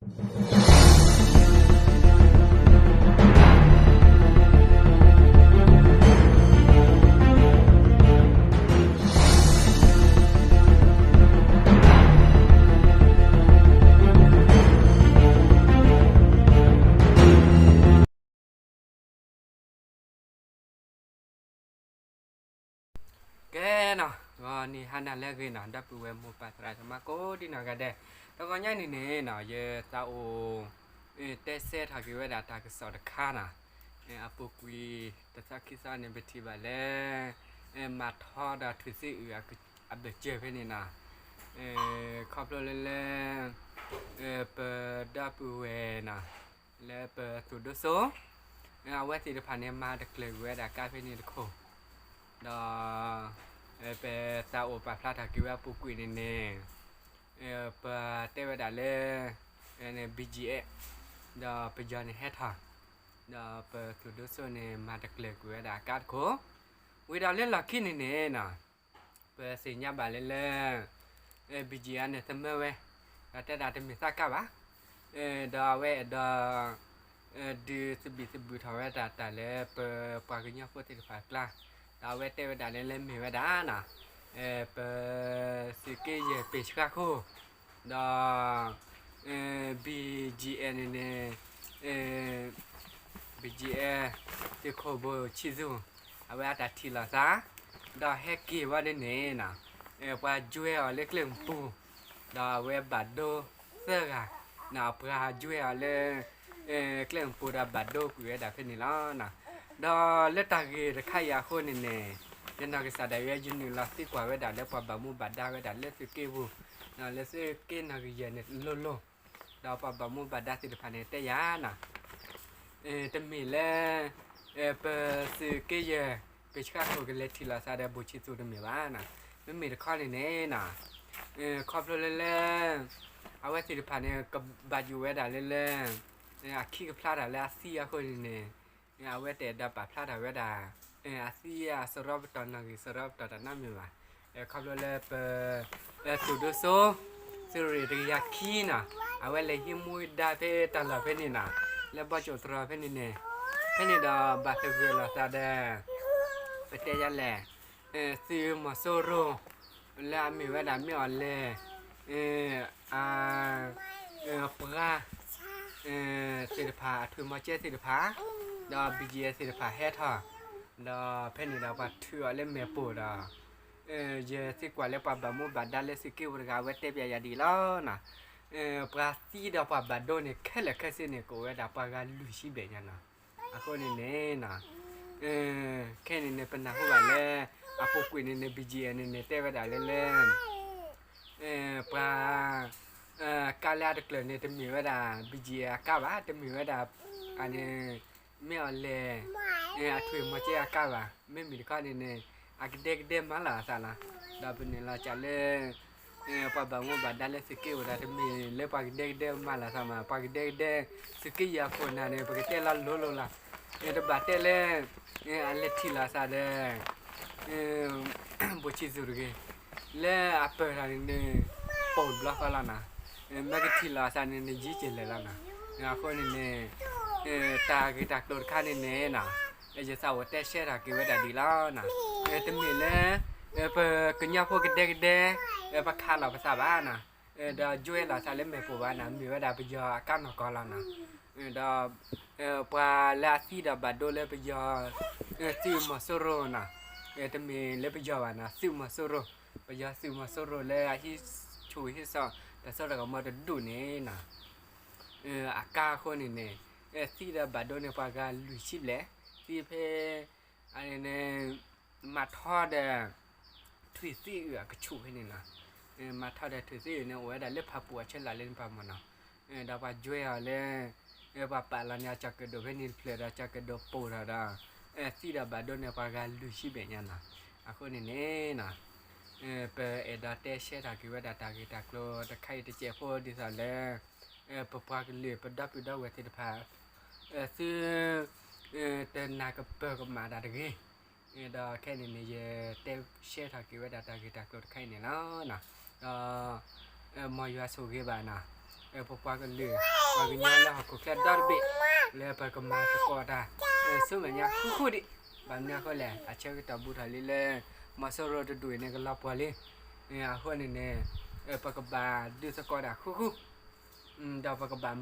ကဲနီၤ, ဂီၤနံၤဟါနၤလၢအဂ့ၤနီၤ, ဒီပုၢ်ဝဲၢ်မိၢ်ပၢ်သရၣ်သမါကိးဒံနီၢ်ဂၤဒဲး, တဂီၤညါနံၤန့ၣ်နီၤ ယသးအိၣ် တဲဆဲးထီၣ်က့ၤဝဲဒၣ်တၢ်ကစီၣ်တခါနီၤ, အပူၤကွံာ်တသီခံသီန့ၣ် ပထံၣ်ဘၣ်လၢ မၤထီဒီးထွံၣ်သ့ၣ်အုၣ်အဘၢၣ်စၢၤဖဲန့ၣ်နီၤ, ခီဖျိလၢလၢ ပဒီပုၢ်ဝဲၢ်နီၤ လၢပသုးဒိၣ်စိ အဝဲသ့ၣ်တဖၣ်န့ၣ် မၤတကျၢၤက့ၤဝဲဒၣ်ကါဖဲန့ၣ်တခိၣ်, ဒီး ပသးအိၣ်ပာ်ဖျါထီၣ်က့ၤဝဲအပူၤကွံာ်န့ၣ်န့ၣ် ပတဲဝဲဒၣ်လၢ ဘံၣ်ကၠံၣ်အဲး ဒီးပယီၤန့ၣ်ဟဲထီၣ်, ဒီးပသုးဒိၣ်စိန့ၣ် မၤတကျၢၤက့ၤဝဲဒၣ်ကါတခိၣ်, ဝံၤဒီးလၢလီၢ်ခံန့ၣ်န့ၣ်နီၤ ပသ့ၣ်ညါဘၣ်လၢလၢ ဘံၣ်ကၠံၣ်အဲးန့ၣ် သမၢဝဲ ဒီးတဲဒၣ်တမ့ၢ်သးကါဘၣ်, ဒီးအဝဲအဲၣ်ဒိး ဒုးသဘံၣ်သဘုၣ်ထီၣ်ဝဲဒၣ်တၢ်လၢပပှၤကညီဖိသ့ၣ်တဖၣ်အကျါ, ဒီးအဝဲတဲဝဲဒၣ်လၢလၢမ့ၢ်ဝဲဒၣ်နီၤ ပသုးက့ယဲၢ်ပ့ၢ်ဆှါခိၣ် ဒီး ဘံၣ်ကၠံၣ်အဲးန့ၣ်န့ၣ် ဘံၣ်ကၠံၣ်အဲး သုးခိၣ်ဘိၣ်ဆံၣ်သူၣ် အဝဲအတၢ်ထံၣ်လိာ်သး ဒီးဟဲက့ၤဝဲဒၣ်န့ၣ်နီၤ ပှၤယွဲအီၤလၢကျဲမုၢ်ပူၤ ဒီးအဝဲဘၣ်ဒိသၢဂၤ, ပှၤယွဲအီၤလၢ ကျဲမုၢ်ပူၤဒီးဘၣ်ဒိကွံာ်ဝဲဒၣ်ဖဲန့ၣ်လီၤ. ဒီးလၢတၢ်ဂ့ၢ်တခါအံၤအဃိန့ၣ်န့ၣ် ယနီၢ်ကစၢ်ဒၣ်ယဲ ယနုာ်လီၤသံကွၢ်ဝဲဒၣ်လၢပှၤဘၣ်မူဘၣ်ဒါဝဲဒၣ်လၢသုးက့ပူၤ, လၢသုးက့နီၢ်ကယဲၢ်န့ၣ်လိၤလိၤ, ဒီးပှၤဘၣ်မူဘၣ်ဒါသ့ၣ်တဖၣ်န့ၣ်တဲယၤနီၤ တမ့ၢ်လၢ ပသုးက့ယဲၢ် ပ့ၢ်ဆှါခိၣ်ကလဲၤထံၣ်လိာ်သးဒီးဘိၣ်ဆံၣ်သူၣ်တမ့ၢ်ဘၣ်နီၤ, မ့မ့ၢ်တခီန့ၣ်န့ၣ်နီၤ ခီဖျိလၢလၢ အဝဲသ့ၣ်တဖၣ်န့ၣ် ကဘၣ်ယိၣ်ဝဲဒၣ်လၢလၢ အခံကဖျါတၢ်လၢအသံအဃိန့ၣ်န့ၣ် အဝဲတအဲၣ်ဒိးပာ်ဖျါထီၣ်ဝဲဒၣ် အသံအစရီပတီၢ်နီၣ်ဂံၢ်စရီပတီၢ်တၢ်နီတမံၤဘၣ်. ခီဖျိလၢပ သုးဒိၣ်စိ သုးရ့ၣ်တကယၤခံနီၤ အဝဲလဲၤဟံးမူဒါဖဲတၢ်လီၢ်ဖဲန့ၣ်နီၤ လၢဘီကၠိၣ်တြီၤဖဲန့ၣ်န့ၣ် ဖဲန့ၣ်ဒီးဘၣ်သဂၢၢ်လိာ်သးဒီး ပတဲယၤလဲၣ် သုးမီၤစိရိၤ လၢအမ့ၢ်ဝဲဒၣ်မ့ၢ်အီၤလဲၣ် အ ပှၤ သ့ၣ်တဖၣ် အထွံၣ်မီၤကဲသ့ၣ်တဖၣ် ဒီး ဘံၣ်ကၠံၣ်အဲး သ့ၣ်တဖၣ်ဟဲထီၣ် ဒီးဖဲန့ၣ်ဒီးပှၤထုးအီၤလၢမဲာ်ပိၢ်ဒီး ယသံကွၢ်လၢပှၤဘၣ်မူဘၣ်ဒါလၢသုးက့ပူၤတဂၤ အဝဲတဲပျးယၤဒ်အံၤလီၤနီၤ. ပှၤသံဒီးပှၤဘၣ်ဒိန့ၣ် ခဲလၢာ်ခဲဆ့န့ၣ် ကအိၣ်ဝဲဒၣ်ပှၤဂၤလွံၢ်ဆံဘျဲၣ်ညါနီၤ. အဃိန့ၣ်န့ၣ်နီၤ ခဲန့ၣ်န့ၣ် ပနၢ်ဟူဘၣ်လၢ အပူၤကွံာ်န့ၣ်န့ၣ် ဘံၣ်ကၠံၣ်အဲး န့ၣ်န့ၣ် တဲဝဲဒၣ်လၢလၢ ပှၤ ကါလၢအတကျၢၤန့ၣ် တမ့ၢ်ဝဲဒၣ် ဘံၣ်ကၠံၣ်အဲး အကါဘၣ်, တမ့ၢ်ဝဲဒၣ် အန့ၣ် မ့ၢ်အီၤလဲၣ် အထွံၣ်မီၤကဲအကါဘၣ်. မ့မ့ၢ်တခီန့ၣ်န့ၣ် အကဒဲကဒဲမၤလီၤအသးလီၤ. ဒီးပနုာ်လီၤစၢၤလၢ ပှၤဘၣ်မူဘၣ်ဒါလၢသုးက့အိၣ်ဒီး တမ့ၢ်လၢပှၤကဒဲကဒဲမၤလီၤသးမး, ပှၤကဒဲကဒဲ သုးက့ယဲၢ်အခိၣ်နၢ်န့ၣ် ပကတဲလီၤလိၤလိၤလီၤ. တဘၣ်တဲလၢ အလဲၤထံၣ်လိာ်သးဒီး ဘိၣ်ဆံၣ်သူၣ်တဂ့ၤ, လၢအပၢၢ်ထီၣ်န့ၣ်န့ၣ် ပိာ်တဘျီဃီလီၤနီၤ. မ့ၢ်ကထံၣ်လိာ်သးန့ၣ်န့ၣ် ယံၤက့ၤလၢာ်လီၤနီၤ. အဃိန့ၣ်န့ၣ် တၢ်ဂ့ၢ်တၢ်ကျိၤတခါန့ၣ်န့ၣ်နီၤ ယသးအိၣ်တဲရှဲထီၣ်က့ၤဝဲဒၣ်ဒ်အံၤလီၤနီၤ. တမ့ၢ်လၢ ပကညီဖိကဒဲကဒဲ ပခးလီၤပသးဘၣ်နီၤ, ဒီးယွဲလီၤသးလၢမဲာ်ပိၢ်ဘၣ်နီၤ, မ့ၢ်ဝဲဒၣ်ပယီၤအကါနီၢ်ကီၢ်လီၤနီၤ. ဒီး ပှၤလၢအသံဒီးဘၣ်ဒိလၢပယီၤ သုးမီၤစိရိၤနီၤ, တမ့ၢ်လၢပယီၤဘၣ်နီၤ, သုးမီၤစိရိၤ, ပယီၤသုးမီၤစိရိၤလၢအဟံးဆူၣ်ဟံးစီၤ တၢ်စိတၢ်ကမီၤတဒူၣ်န့ၣ်နီၤ အကါအဃိန့ၣ်န့ၣ် သံဒီးဘၣ်ဒိန့ၣ် ပှၤဂၤလွံၢ်ဆံဘျဲၣ်, သံဖဲ အန့ၣ်န့ၣ် မၤထီဒီး ထွံၣ်သ့ၣ်အုၣ်အကဆူၣ်ဖဲန့ၣ်နီၤ. မၤထီဒီးထွံၣ်သ့ၣ်အုၣ်န့ၣ် အိၣ်ဝဲဒၣ်လၢဖၣ်ပူၣ်အဆၢလၢ်လၢန့ၣ်ပှၤမၢ်နီၤ. ဒီးပှၤယွဲအီၤလၢ ပှၤပာ်လီၤန့ၢ်အကၠီၤကဒိၣ်ဖဲန့ၣ်တဖျၢၣ်ဒီးကၠီၤကဒိၣ်ပိာ်ထီၣ်ဒီး သံဒီးဘၣ်ဒိန့ၣ် ပှၤဂၤလွံၢ်ဆံဘျဲၣ်ညါနီၤ. အဃိန့ၣ်န့ၣ်နီၤ ပအဲၣ်ဒိးတဲရှဲထီၣ်က့ၤဝဲဒၣ်တၢ်ဂ့ၢ်တၢ်ကျိၤတခါအံၤတစဲးဖိဒ်သိးလၢ ပပှၤကလုာ်ပဒီပုၢ်ဒီဝဲၢ်သ့ၣ်တဖၣ် သု တနၢ်ကပၢၤကမၣ်တၢ်တဂ့ၤ. ဒီးခဲန့ၣ်န့ၣ် ယတဲရှဲထီၣ်က့ၤဝဲဒၣ်တၢ်ဂ့ၢ်တၢ်ကျိၤတခါအံၤန့ၣ်လီၤ. ဒီး မ်ယွၤဆိၣ်ဂ့ၤဘၣ်နီၤ ပပှၤကလုာ် ပှၤကညီလၢဟီၣ်ခိၣ်ချၢဒီတဘ့ၣ် လၢပကမၤသကိးတၢ် ဆူမဲာ်ညါဃူဃူဒံး, ဘၣ်မနုၤအဃိလဲၣ် အဆၢကတီၢ်ဘူးထီၣ်လံလၢ မီၤစိရိၤတဒူၣ်အံၤန့ၣ် ကလီၤပှီၢ်လံ, အဃိန့ၣ်န့ၣ် ပကဘၣ်ဒုးသကိးတၢ်ဃူဃူ ဒီးပကဘၣ်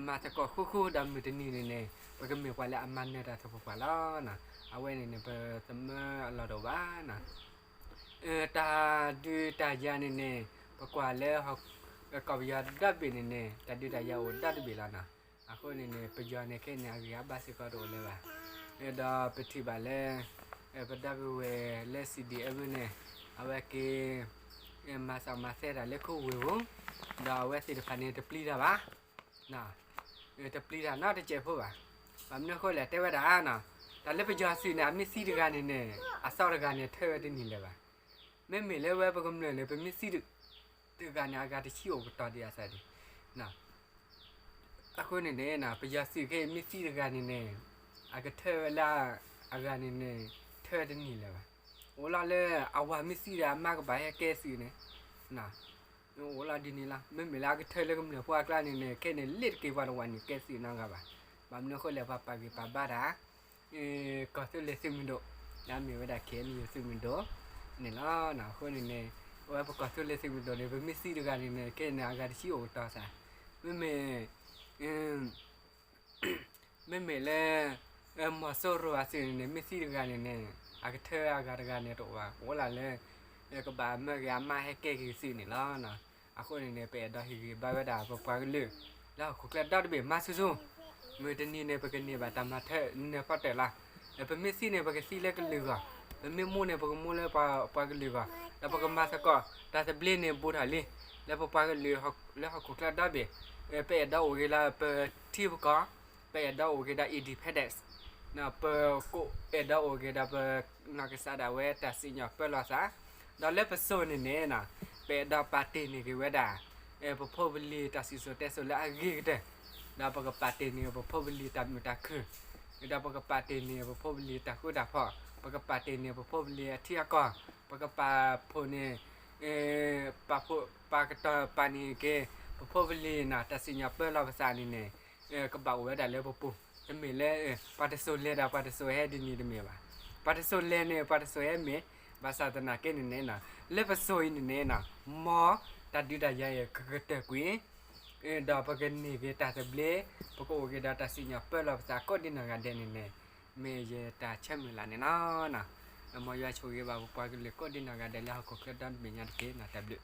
မၤသကိးဃူဃူဒီးမုၢ်တနံၤန့ၣ်န့ၣ် ပကမ့ၢ်ပှၤလၢအမၤနၢၤတၢ်သပှၢ်ပှၢ်လီၤ. အဝဲန့ၣ်န့ၣ် ပသမၢအလီၢ်တအိၣ်ဘၣ်နီၤ. တၢ်ဒုးတၢ်ယၤန့ၣ်န့ၣ် ပကွၢ်လၢ ကီၢ်ပယီၤဒီဘ့ၣ်န့ၣ်န့ၣ် တၢ်ဒုးတၢ်ယၤအိၣ်ဒီတဘ့ၣ်လီၤနီၤ. အဃိန့ၣ်န့ၣ် ပယီၤန့ၣ်ခဲအံၤန့ၣ် အဂံၢ်အဘါစ့ၢ်ကီးတအိၣ်လၢၤဘၣ်. ဒီးပထံၣ်ဘၣ်လၢ ပဒီပုၢ်ဝဲၢ်လၢ CDM န့ၣ် အဝဲက့ၤ မၤစီၣ်မၤသဲတၢ်လၢခိဝ့ၢ်ပူၤ, ဒီးအဝဲသ့ၣ်တဖၣ်န့ၣ် တပျံၤတၢ်ဘၣ် တပျံၤတၢ်နီတစဲးဖိဘၣ်. ဘၣ်မနုၤအဃိလဲၣ် တဲဝဲဒၣ်နီၤ, တၢ်လၢပယီၤသုးန့ၣ် အမ့ၢ်သံတဂၤန့ၣ်န့ၣ် အသီတဂၤန့ၣ် ထၢဝဲတန့ၢ်လၢၤဘၣ်. မ့မ့ၢ်လၢဝဲပကမျၢၢ်န့ၣ် ပမ့ၢ်သံတဂၤန့ၣ် အဂၤတဆံအိၣ်ကတီၢ်ဒံးအသးဒံး အဃိန့ၣ်န့ၣ် ပယီၤသုးခဲအံၤမ့ၢ်သံတဂၤန့ၣ်န့ၣ် အကထၢဝဲလၢအဂၤန့ၣ်န့ၣ် ထၢတန့ၢ်လၢၤဘၣ်. အိၣ်လီၤလၢအဝၤမ့ၢ်သံဒီး အမါကဘၣ်ဟဲကဲသုးန့ၣ် အိၣ်လီၤဒ်န့ၣ်လီၤ. မ့မ့ၢ်လၢအကထၢလၢကမျၢၢ်ဖိအကျါန့ၣ်န့ၣ် ခဲအံၤန့ၣ် လ့တက့ၤပှၤတဝၤန့ၣ် ကဲသုးနီတဂၤဘၣ်. ဘၣ်မနုၤအဃိလဲၣ် ပှၤပာ်ဂံၢ်ပာ်ဘါတၢ် ကီၢ်သူလ့ၤသုးမုၢ်ဒိၣ် လၢအမ့ၢ်ဝဲဒၣ် KNU သုးမုၢ်ဒိၣ်န့ၣ်လီၤ. အဃိန့ၣ်န့ၣ် အဝဲပကီၢ်သူလ့ၤသုးမုၢ်ဒိၣ်န့ၣ် ပမ့ၢ်သံတဂၤန့ၣ်န့ၣ် ခဲအံၤန့ၣ် အဂၤတဆံအိၣ်ကတီၢ်သး, မ့မ့ၢ် မ့မ့ၢ်လၢ မီၤစိရိၤအသုးန့ၣ်န့ၣ် မ့ၢ်သံတဂၤန့ၣ်န့ၣ် အကထၢအဂၤတဂၤန့ၣ်တအိၣ်ဘၣ်. ကအိၣ်လၢ ကဘၣ်မၢက့ၤအမါဟဲကဲက့ၤသုးန့ၣ်လီၤ. အဃိန့ၣ်န့ၣ် ပအဲၣ်ဒိးဟ့ၣ်ဂံၢ်ဘါဝဲဒၣ်ပပှၤကလုာ် လၢဟီၣ်ခိၣ်ချၢဒီတဘ့ၣ်မၤဆူၣ်ဆူၣ်, မုၢ်တနံၤန့ၣ် ပကန့ၢ်ဘၣ်တၢ်မၤထၢနၢၤဖီတၢၣ်လီၤ. ပမ့ၢ်သံန့ၣ် ပကသံလၢကလုာ်ဂီၢ်, ပမ့ၢ်မူန့ၣ် ပကမူလၢပှၤကလုာ်ဂီၢ်, ဒီးပကမၤသကိးတၢ်သဘျ့န့ၣ် ဘူးထီၣ်လံ လၢပပှၤကလုာ် လၢဟီၣ်ခိၣ်ချၢဒီတဘ့ၣ်, ပအဲၣ်ဒိးအိၣ်က့ၤလၢပထံပကီၢ်, ပအဲၣ်ဒိးအိၣ်က့ၤဒီး independence, ပအဲၣ်ဒိးအိၣ်က့ၤဒီးပနီၢ်ကစၢ်ဒၣ်ဝဲတၢ်စံၣ်ညီၣ်ပၢလီၤသး, ဒီးလၢပစိၤန့ၣ်န့ၣ် ပအဲၣ်ဒိးပာ်တ့ၢ်န့ၢ်က့ၤဝဲဒၣ် ပဖိပလံၤတၢ်စံၣ်စိၤတဲစိၤလၢအဂ့ၤကတၢၢ်, ဒီးပကပာ်တ့ၢ်န့ၢ်ပဖိပလံၤတၢ်မုာ်တၢ်ခုၣ်, ဒီးပကပာ်တ့ၢ်န့ၢ်ပဖိပလံၤတၢ်ဃူတၢ်ဖိး, ပကပာ်တ့ၢ်န့ၢ်ပဖိပလံၤအထံအကီၢ်, ပကပာ်ဖှိၣ်န့ၢ် ပာ်ဖှိၣ်ပာ်ကတီၤပာ်န့ၢ်က့ၤ ပဖိပလံၤန့ၣ် တၢ်စံၣ်ညီၣ်ပၢလီၤပသးန့ၣ်န့ၣ် ကဘၣ်အိၣ်ဝဲဒၣ်လၢပပူၤ, တမ့ၢ်လၢ ပှၤတစိၤလဲၤဒီးပှၤတစိၤဟဲဒ်န့ၣ်တမ့ၢ်ဘၣ်. ပှၤတစိၤလဲၤန့ၣ် ပှၤတစိၤဟဲမ့ၢ်ဘၣ်ဆၣ်သနာ်က့န့ၣ်န့ၣ် လၢပစိၤအံၤန့ၣ်န့ၣ် မ်တၢ်ဒုးတၢ်ယၤအံၤကကတၢၢ်ကွံာ် ဒီးပကန့ၢ်က့ၤတၢ်သဘျ့, ပကအိၣ်က့ၤဒီးတၢ်စံၣ်ညီၣ်ပၢလီၤပသးကိးဒ်နီၢ်ဂၤဒဲးန့ၣ်န့ၣ် မ့ၢ်ယတၢ်ဆၢမုၢ်လၢ်န့ၣ်လီၤ. မ်ယွၤဆိၣ်ဂ့ၤဘၣ်ပပှၤကလုာ်ကိးဒ်နီၢ်ဂၤဒဲးလၢဟီၣ်ခိၣ်ချၢဒီတဘ့ၣ်ညါတက့ၢ်. တၢ်ဘျုး